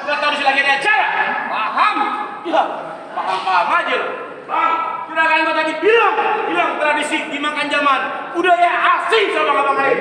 Nggak tahu sih lagi ada acara. Paham? Ya, paham aja lo. Bang, juragan gua tadi bilang tradisi dimakan zaman. Budaya asing sama abang lain.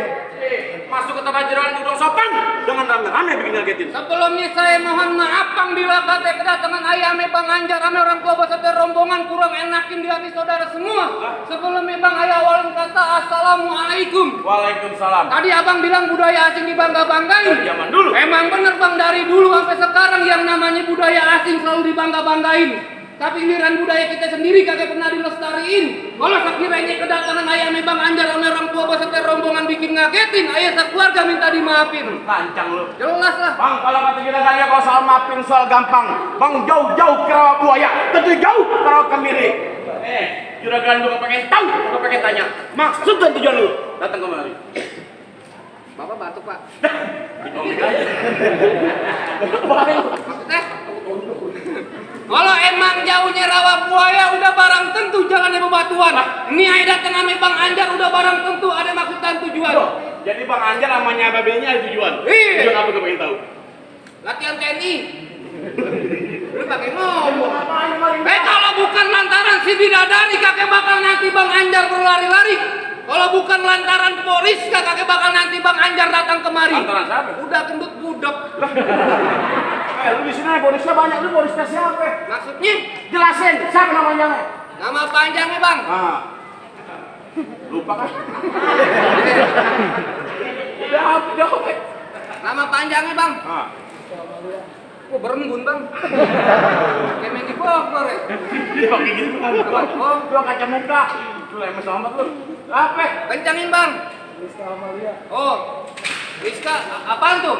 Masuk ke tempat juragan udah sopan. Jangan rame-rame bikin ngagetin. Sebelumnya saya mohon maaf Bang bila kata kedatangan ayame Bang Anjar ame orang tua beserta rombongan kurang enakin di hati saudara semua. Sebelumnya Bang ayah awalin kata assalamualaikum. Waalaikumsalam. Tadi abang bilang budaya asing dibangga-banggain. Zaman dulu. Emang bener Bang dari dulu sampai sekarang yang namanya budaya asing selalu dibangga-banggain. Tapi giliran budaya kita sendiri kagak pernah dilestariin. Kalau sekiranya kedatangan ayame Bang Anjar ame orang tua beserta rombongan bikin ngagetin, ayah sekeluarga minta dimaafin. Lancang lu. Jelas lah. Bang, kalau kata kita tadi kalau soal maafin soal gampang. Bang, jauh-jauh ke rawa buaya, tentu jauh ke rawa kemiri. Juragan gua pengen tahu, gua pengen tanya. Maksud dan tujuan lu datang kemari? Bapak batuk Pak. Diomongin aja. Maksudnya? Kalau emang jauhnya rawa buaya udah barang tentu jangan ada bebatuan. Ini aja datang ame Bang Anjar udah barang tentu ada maksud dan tujuan. Jadi Bang Anjar namanya babenya ada tujuan. Iya. Tujuan apa gua pengen tahu? Latihan TNI. Lu pakai ngomong. Kalau bukan lantaran si bidadari kakek bakal nanti Bang Anjar berlari-lari. Kalau bukan lantaran polis kakek bakal nanti Bang Anjar datang kemari. Lantaran siapa? Udah gendut budok. Lu di sini polisnya banyak, lu polisnya siapa? Maksudnya? Jelasin, siapa namanya? Nama panjangnya Bang. Lupa kan? Jawab. Nama panjangnya Bang. Oh berembun Bang. Kayak main di Bogor ya. Dia pakai gitu kan? Oh, Gua kaca muka. Lu lemes amat lu. Apa? kencangin Bang. Rizka Amalia. Oh, Rizka, apaan tuh?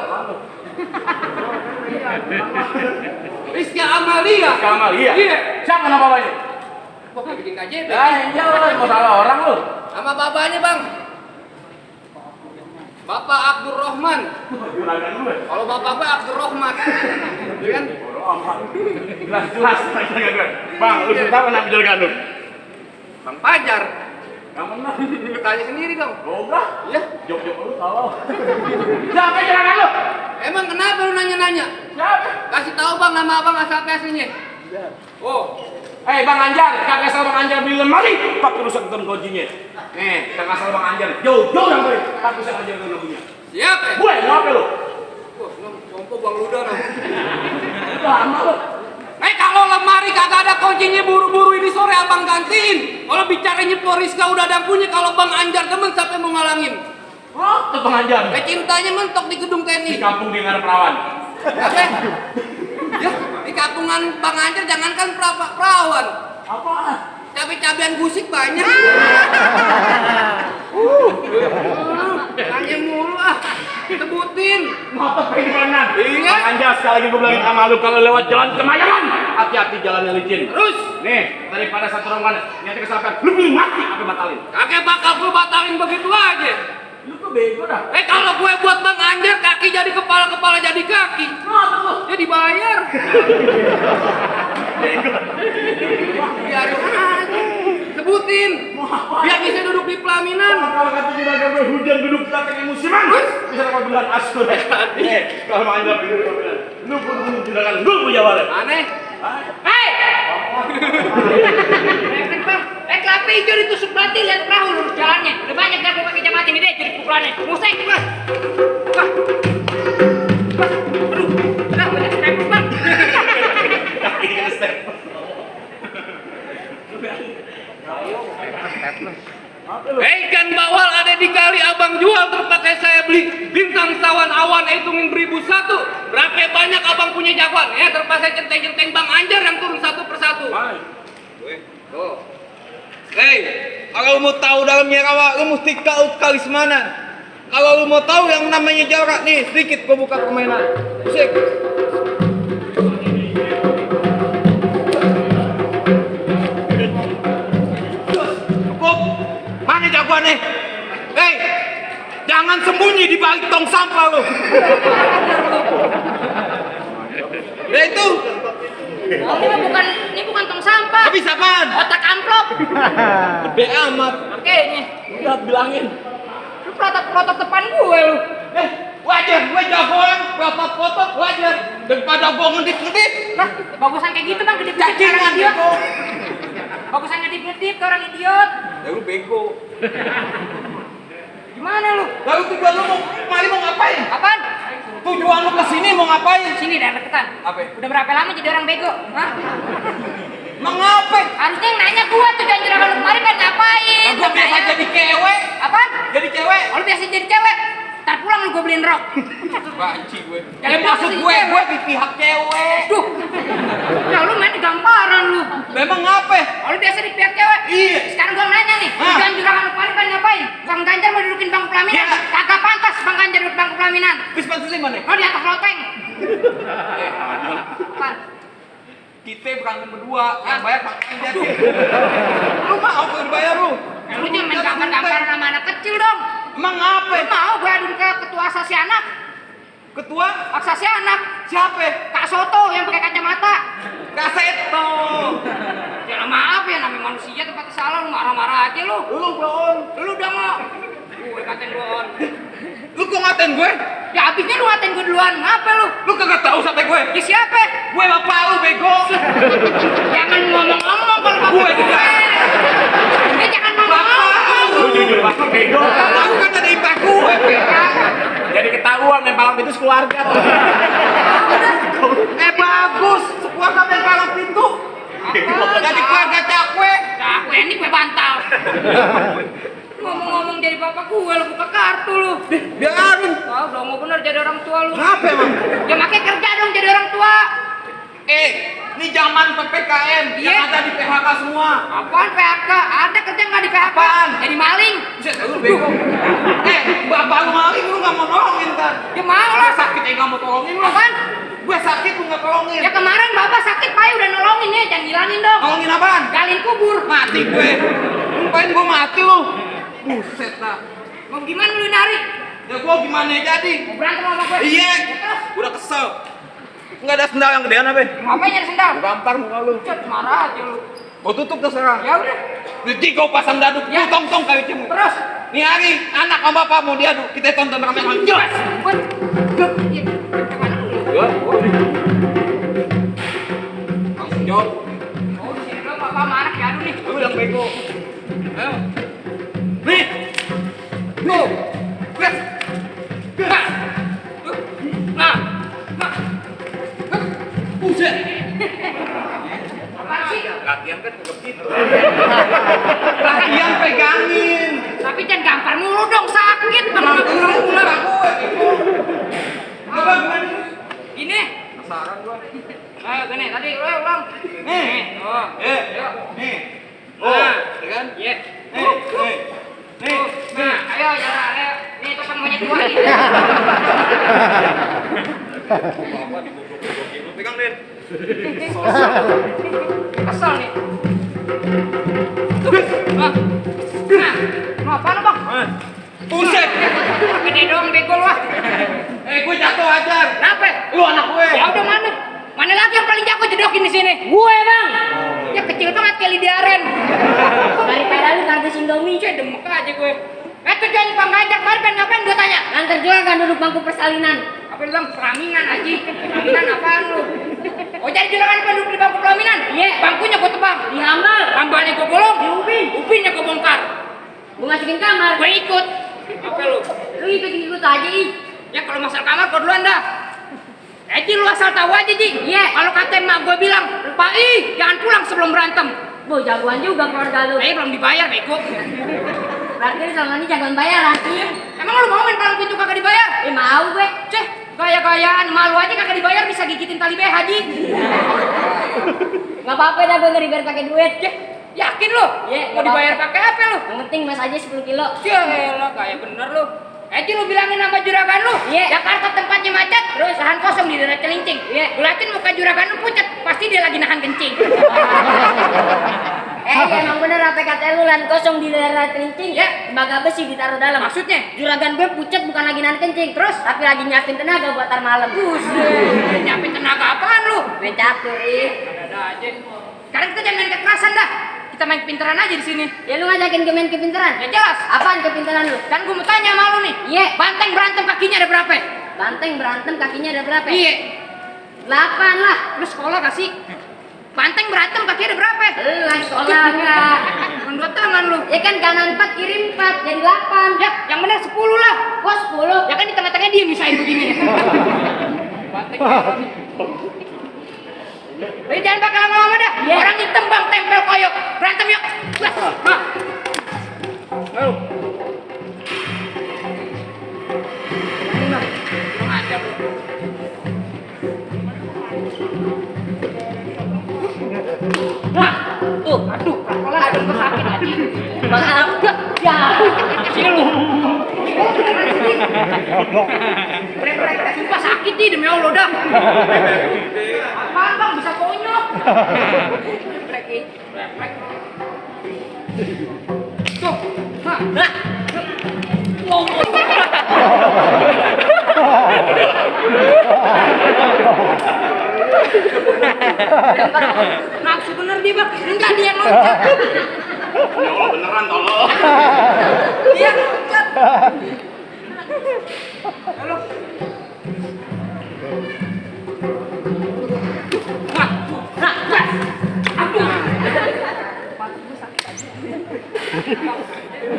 Rizka Amalia. Rizka Amalia? Iya. Siapa nama bapaknya? Kok kayak bikin KJP? Iya lah, mau salah orang lu. Nama bapaknya Bang. Bapak Abdurrahman. Juragan lu ya? Kalau bapak gue Abdurrahman. Iya kan? Jelas. Bang, lu suka apa nama juragan lu? Bang Pajar. Yang benar. Tanya sendiri dong. Goblok. Iya. Jok lu salah. Siapa juragan lu? Emang kenapa lu nanya-nanya? Siapa? Kasih tahu Bang nama abang asal aslinya. Oh. Bang Anjar, kagak asal Bang Anjar beli lemari, pak rusak ton kuncinya. Kagak asal Bang Anjar, jauh yang beli, pak rusak aja ton lemarinya. Siapa? Gue, mau apa lu? Wah, ngompo Bang Luda dong. Lama lu. Kalau lemari kagak ada kuncinya buru-buru ini sore abang gantiin. Kalau bicaranya Poriska udah ada punya, kalau Bang Anjar demen sampai mau ngalangin. Oh, tuh Bang Anjar. Cintanya mentok di gedung TNI. Di kampung di ngarep perawan. Apa? Ya, di kampungan Bang Anjar jangankan perawan. Apaan? Cabai-cabian gusik banyak. Tanya mulu ah. Sebutin. Ngotot pengen kanan. Iya. Bang Anjar, sekali lagi gue bilangin sama lu kalau lewat jalan Kemayoran, hati-hati jalannya licin. Terus? Nih, daripada satu rombongan nyata kesampaian, lu pilih mati apa batalin? Kakek bakal gue batalin begitu aja. Lu tuh bego dah. Kalau gue buat Bang Anjar kaki jadi kepala, kepala jadi kaki. Ya dibayar. Biarin aja. Sebutin. Biar bisa duduk di pelaminan. Kalau kata juragan gue hujan duduk belakang musiman, bisa dapat bulan asur. Kalau Bang Anjar duduk belakang, lu pun juragan, lu punya walet. Aneh. Hei! Kelapa hijau ditusuk berarti lihat perahu lurus jalannya. Udah banyak dah gue pakai jam ini deh jadi pukulannya. Musik Bang. Wah. Aduh. Udah banyak step Bang. Ikan bawal ada di kali abang jual terpakai saya beli. Bintang sawan awan hitungin 1001. Berapa banyak abang punya jagoan? Terpakai centeng-centeng Bang Anjar yang turun satu persatu. Tuh. Kalau mau tahu dalamnya rawa, lu mesti kali semana. Kalau lu mau tahu yang namanya jarak nih, sedikit gua buka permainan. Musik. Cukup. Mana jagoannya? Jangan sembunyi di balik tong sampah lu. Ya itu. Ini bukan tong sampah. Habis apaan? Otak amplop. Gede amat. Makanya. Udah bilangin. Lu protot depan gue lu. Wajar, gue jagoan, foto-foto wajar. Daripada gue ngedip-ngedip. Lah, bagusan kayak gitu bang, gedip-gedip ke orang Cacingan idiot. bego. Bagusan ngedip-gedip ke orang idiot. Ya lu bego. Gimana lu? Lalu tujuan lu mau kemari mau ngapain? Apaan? Tujuan lu kesini mau ngapain? Sini dah deketan. Apa? Udah berapa lama jadi orang bego? Hah? Mau ngapain? Harusnya yang nanya gua tujuan juragan lu kemarin kan ngapain? Nah, gue biasa Nanya. jadi cewek. Apaan? Jadi cewek. Oh, lu biasa jadi cewek? Ntar pulang lu gua beliin rok. Banci gue. Jangan Ya maksud jadi gue cewek. di pihak cewek. Duh. Ya lu main di gamparan lu. Memang ngapa? Oh, lu biasa di pihak cewek? Iya. Sekarang gua nanya nih, Hah? tujuan juragan lu kemarin kan ngapain? Bang Ganjar mau dudukin bangku pelaminan? Ya. Kagak pantas Bang Ganjar duduk bangku pelaminan. Bis pantasnya mana? Oh, di atas loteng. Apaan? Kita berantem berdua, yang bayar Bang Ganjar. Lu mau gue dibayar lu? Ya, lu jangan main gambar-gambar sama anak kecil dong. Emang ngapa? Lu mau gue aduin ke ketua asasi anak? Ketua Asasi anak? siapa? Kak Soto yang pakai kacamata. Kaseto. Ya maaf ya, namanya manusia tempatnya salah, lu marah-marah aja lu. Lu belum. Lu udah mau. Gue katain gue on. Lu kok ngatain gue? Ya abisnya lu ngatain gue duluan, ngapa lu? Lu kagak tahu sampai gue. Ya siapa? Gue bapak lu bego. Jangan ngomong-ngomong kalau bapak Gue juga. Ya jangan ngomong-ngomong. Lu jujur banget bego. Aku kan ada ipar gue. Jadi ketahuan yang palang pintu sekeluarga. Bagus. Sekeluarga yang palang pintu. Jadi keluarga cakwe. Aku ini gue bantal. Ngomong-ngomong jadi bapak gue, lu buka kartu lu. Biarin. Wah, udah mau bener jadi orang tua lu. Kenapa emang? Ya makanya kerja dong jadi orang tua. Ini zaman PPKM Iya. yang ada di PHK semua. Apaan PHK? Ada kerja nggak di PHK? Apaan? Jadi maling. Buset, lu bego. Bapak lu maling lu nggak mau nolongin kan? Ya mau lah. Sakit nggak mau tolongin lu. Apaan? Gue sakit lu nggak tolongin. Ya kemarin bapak sakit, Pak udah nolongin ya, jangan ngilangin dong. Tolongin apaan? Galin kubur. Mati gue. Ngapain gue mati lu? Buset lah. Mau gimana lu nari? Ya gue gimana jadi? Mau berantem sama gue? Iya. Ya terus? Udah kesel. Enggak ada sendal yang gedean apa? Ngapain nyari sendal? Gampar muka lu. Cet, marah aja lu. Gua tutup terserah. Ya udah. Jadi kau pasang dadu, Ya. lu tong-tong kayu cemuk. Terus? Nih hari, anak sama bapak mau diadu, kita tonton rame-rame. Jelas. Gue. Iya. Kemana lu? Langsung jawab. Oh di sini dong bapak sama anak diadu nih. Lu yang bego. Ayo. Nih. Go. Gas. Nah. Nah. Nah. Buset. Apaan sih? Latihan kan kagak gitu. Latihan pegangin. Tapi jangan gampar mulu dong, sakit. Kenapa lu ular gue? Coba gimana? Ini. Penasaran gua. Ayo gini, tadi ulang. Nih. Oh. Nih. Nih. Oh, Nah. ya kan? Iya. Nih. Nih. Nah, ayo jalan, ayo. Nih topeng monyet gua nih. Bapak digoblok-goblokin. Lu pegang, Den. Kesel nih. Nah. Nah, mau apa lu, Bang? Buset. Gede dong bego lu ah. Gue jatuh ajar. Kenapa? Lu anak gue. Ya udah mana? Mana lagi yang paling jago jedokin di sini? Gue, Bang. Ya kecil banget kayak Lydia Aren. Daripada lu kardus Indomie. Cuy, demek aja gue. Tujuan Bang Ganjar kemarin pengen ngapain gue tanya? Nganter jual kan duduk bangku persalinan. Apa lu bilang pelaminan aja? Pelaminan apaan lu? Oh jadi juragan pengen duduk di bangku pelaminan? Iya. Bangkunya gue tebang. Dihambal. Hambalnya gue bolong. Diubin. Upinnya gue bongkar. Gue masukin kamar. Gue ikut. Apa lu? Lu ikut-ikut aja ih. Ya kalau masalah kamar gue duluan dah. Ji lu asal tahu aja Ji. Iya. Kalau kata emak gue bilang, Pak jangan pulang sebelum berantem. Bo, jagoan juga keluarga lu. Belum dibayar bego. Berarti lu selama ini jagoan bayaran. Emang lu mau main palang pintu kagak dibayar? Mau gue. Ceh, gaya-gayaan malu aja kagak dibayar bisa gigitin tali BH Ji. Gak apa-apa dah gue ngeriber pakai duit. Ceh, yakin lu? Iya, Mau dibayar pakai apa lu? Yang penting mas aja 10 kilo. Yaelah, kayak bener lu. Ji lu bilangin sama juragan lu. Iya. Jakarta tempatnya macet, terus lahan kosong di daerah Celincing. Iya. Gulatin muka juragan lu pucet, pasti dia lagi nahan kencing. Ya emang bener apa kata lu lan kosong di daerah Celincing. Ya. Baga besi ditaruh dalam. Maksudnya? Juragan gue pucet bukan lagi nahan kencing. Terus tapi lagi nyiapin tenaga buat tar malam. Buset, nyampe tenaga apaan lu? Main catur ih. Ada aja. Sekarang kita jangan main kekerasan dah. Kita main pinteran aja di sini. Ya lu ngajakin gue main kepintaran. Ya jelas. Apaan kepintaran lu? Kan gue mau tanya sama lu nih. Iya. Banteng berantem kakinya ada berapa? Banteng berantem kakinya ada berapa? Iya. 8 lah. Lu sekolah gak sih? Banteng berantem kaki ada berapa? Lah sekolah enggak. Cuma 2 tangan lu. Ya kan kanan 4 kiri 4 jadi 8. Ya, yang benar 10 lah. Kok 10? Ya kan di tengah-tengah dia misahin begini. Banteng. Jangan pakai lama-lama dah. Iya. Orang hitam bang tempel koyok. Berantem yuk. Wah. Nah. Ayo. Kurang ajar lu. Nah, tuh, aduh, apalah ada gua sakit lagi. Maaf. Ya. Sini lu. Brek, sumpah sakit nih demi Allah dah. Apaan bang bisa konyol? Brek. Tuh, nah. Oh. Nafsu bener dia bang, enggak dia loncat. Ya Allah beneran tolong. Dia loncat. Halo.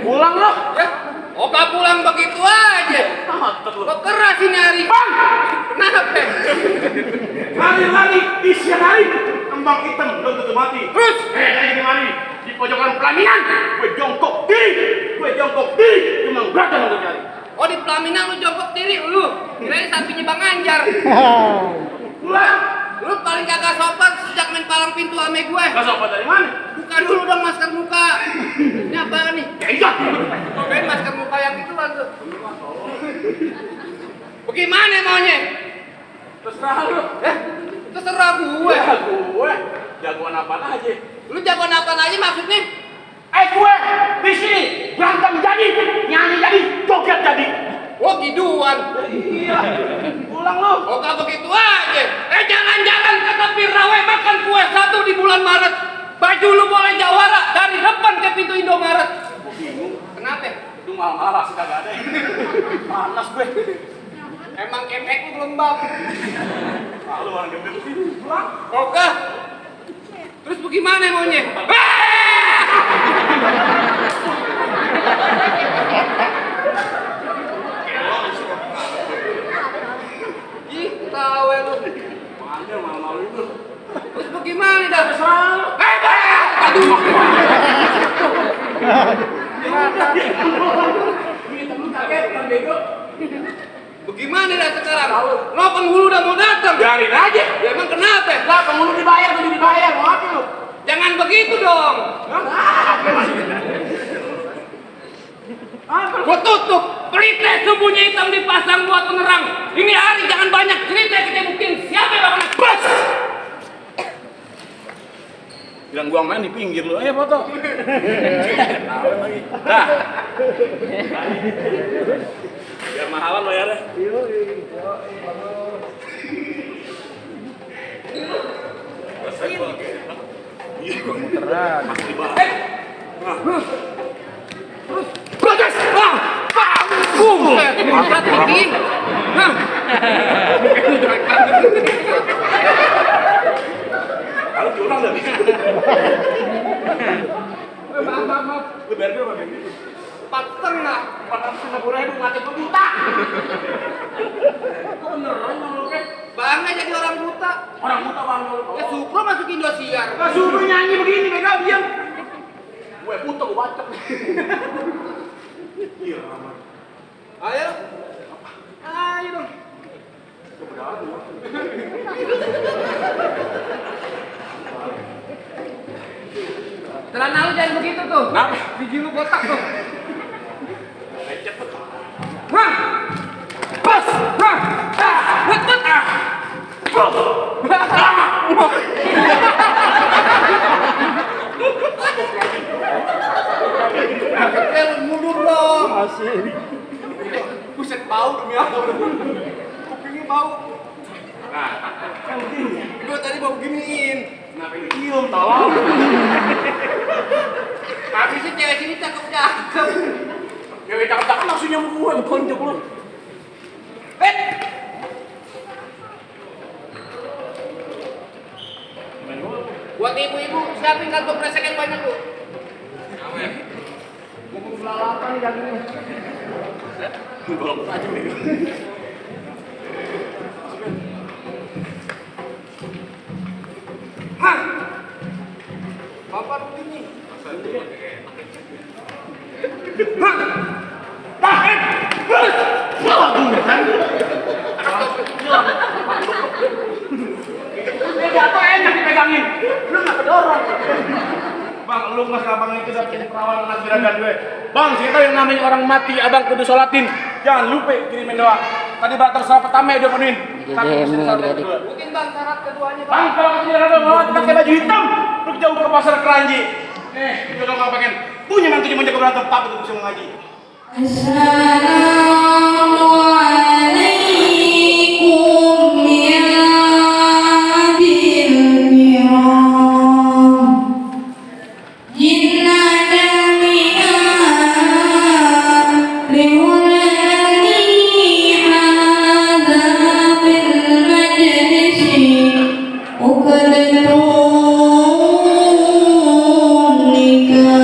Pulang lo. Ya, oka pulang begitu aja. Kok keras ini hari. Bang, Kenapa? lari-lari di siang hari. Kembang hitam belum tentu mati. Terus? Jadi mari di pojokan pelaminan. Gue jongkok diri. Cuma berada untuk cari. Oh di pelaminan lu jongkok diri lu. Kirain sapinya Bang Anjar. Pulang. Lu paling kagak sopan sejak main palang pintu ame gue. Gak sopan dari mana? Buka dulu dong masker muka. Ini apaan nih? Enggak. Cobain masker muka yang itu tuh. Bagaimana maunya? Terserah lu. Terserah gue. Ya gue. Jagoan apaan aja. Lu jagoan apaan aja maksudnya? Gue di sini berantem jadi, nyanyi jadi, joget jadi. Oh giduan. Iya. Pulang lu. Oh gak begitu aja. Jangan-jangan kata Firrawe makan kue 1 di bulan Maret. Baju lu boleh jawara dari depan ke pintu Indomaret. Gue bingung. Kenapa? Itu malah masih kagak ada. Panas gue. Emang kemek lu lembab. Lu orang gembel sini. Pulang. Oke. Terus bagaimana maunya? Ih, tahu lu. Mana malu itu. Terus bagaimana dah? Terserah lu. Aduh. Lu kaget kan bego. Bagaimana dah sekarang? Lo penghulu udah mau datang. Biarin aja. Ya emang kenapa? Lah penghulu dibayar tuh dibayar. Mau apa lu? Jangan begitu dong. Gua tutup. Pelite sembunyi hitam dipasang buat penerang. Ini hari jangan banyak cerita kita buktiin siapa yang bakal bas. Bilang gua main di pinggir lu. Ayo foto. Dah. Biar mahalan lo ya deh. Iya, muteran. Masih di bawah. Protes. Berat tinggi. Kalau curang enggak bisa. Maaf. Lu bayar berapa, Ben? 4,5. 450.000 mati buta. Beneran lu kan? Bangga jadi orang buta. Orang buta bang lu. Ya Supro masuk Indosiar. Gak suruh nyanyi begini, bego diam. Gue buta gue bacok. Iya, aman. Ayo. Ayo dong. Celana lu jangan begitu tuh. Kenapa? Biji lu kotak tuh. Lecet tuh. Hah. Pas. Hah. Betul. Kecil mundur dong. Masih. Buset bau demi apa? Kupingnya bau. Nah, Gua tadi mau giniin. kenapa ini cium, tolong. Tapi sih cewek sini cakep-cakep. Ya, cakep-cakep maksudnya mau gue, konjok lu. Eh, Buat ibu-ibu, siapin kantong kresek yang banyak, Bu. Mumpung lalapan dagingnya. Golong aja nih. Hah? Bapak begini. Hah? Tahan! Ini jatuh enak dipegangin. Lu nggak kedorong. Bang, lu mas abang itu dapet perawan anak juragan gue. Bang, kita yang namanya orang mati, abang kudu sholatin. Jangan lupa kirimin doa. Tadi batas salat pertama udah penuhin. Mungkin Bang syarat keduanya, Bang. Bang, kalau kasih jalan bawa kita pakai baju hitam, lu jauh ke pasar Keranji. Itu kalau nggak pengen punya mantu cuma jago berantem, tapi itu bisa mengaji. Assalamualaikum ya bilkiram Jinna jami'an liwalani hadha bil majlisi ukadetun nikah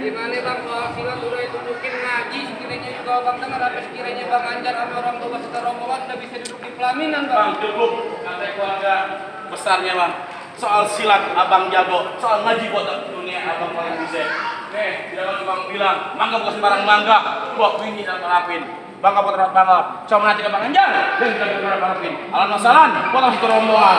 Gimana Bang soal silat udah ditunjukin ngaji, sekiranya juga Bang dengar apa sekiranya Bang Anjar sama orang tua beserta rombongan udah bisa duduk di pelaminan, Bang. Bang, cukup kata keluarga besarnya bang. Soal silat abang jago, soal ngaji buat dunia abang paling bisa. Jangan cuma bilang, mangga bukan sembarang mangga, buah ini dan harapin. Bangga buat tempat bangga, cuma nanti ke Bang Anjar dan kita berharap harapin. Alam masalah, buat satu rombongan.